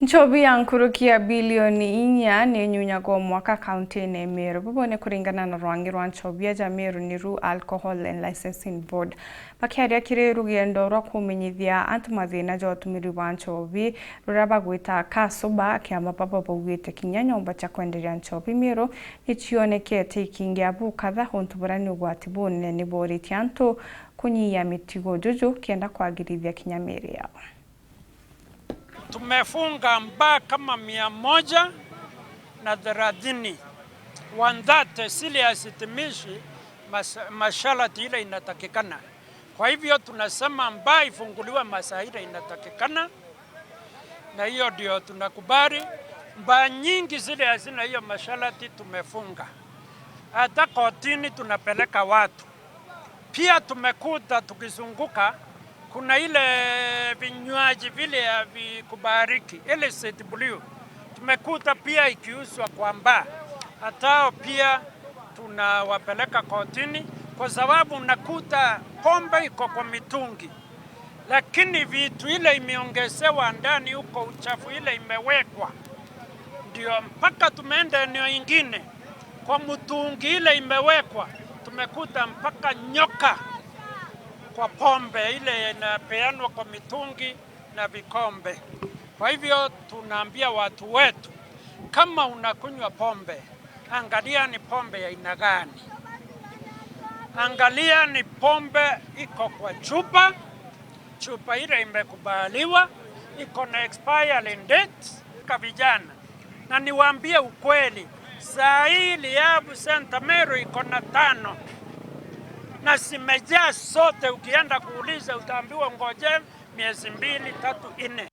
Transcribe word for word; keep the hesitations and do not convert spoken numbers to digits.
Nchobi ya nkuruki ya bilioni inya ni inyunyagwa o mwaka kaunti-ini ya Meru. Bubu ni kuringana na rwangi rwa nchobi ya ja Meru Niru Alcohol and Licensing Board. Bakiaria kiri rugendo rwa kumenyithia antu mathina ja utumiri bwa nchobi ruria bagwita Kasuba, kiama baba baugite kinya nyomba cia kwenderia nchobi Meru ni cionekete ikiingia bukatha, untu buria ni ugwati bunene boritie antu kunyia mitugo juju kenda kwagirithia kinya miiri yao. Tumefunga mbaa kama mia moja na thelathini, one thirty zile hazitimishi mas-, masharti ile inatakikana. Kwa hivyo tunasema mbaa ifunguliwe masaa ile inatakikana, na hiyo ndio tunakubali. Mbaa nyingi zile hazina hiyo masharti tumefunga. Hata kotini tunapeleka watu. Pia tumekuta tukizunguka, kuna ile vinywaji vile havikubaliki, illicit brew, tumekuta pia ikiuzwa kwa mbaa. Hata hao pia tunawapeleka kotini, kwa sababu unakuta pombe iko kwa mitungi, lakini vitu ile imeongezewa ndani huko, uchafu ile imewekwa, ndio mpaka tumeenda eneo ingine, kwa mtungi ile imewekwa, tumekuta mpaka nyoka kwa pombe ile inapeanwa kwa mitungi na vikombe. Kwa hivyo tunaambia watu wetu, kama unakunywa pombe, angalia ni pombe ya aina gani. Angalia ni pombe iko kwa chupa, chupa ile imekubaliwa, iko na expiring date. Ka vijana, na niwaambie ukweli, saa hii Liabu Center Meru iko na tano na zimejaa zote. Ukienda kuuliza, utaambiwa ngoje miezi mbili, tatu, nne.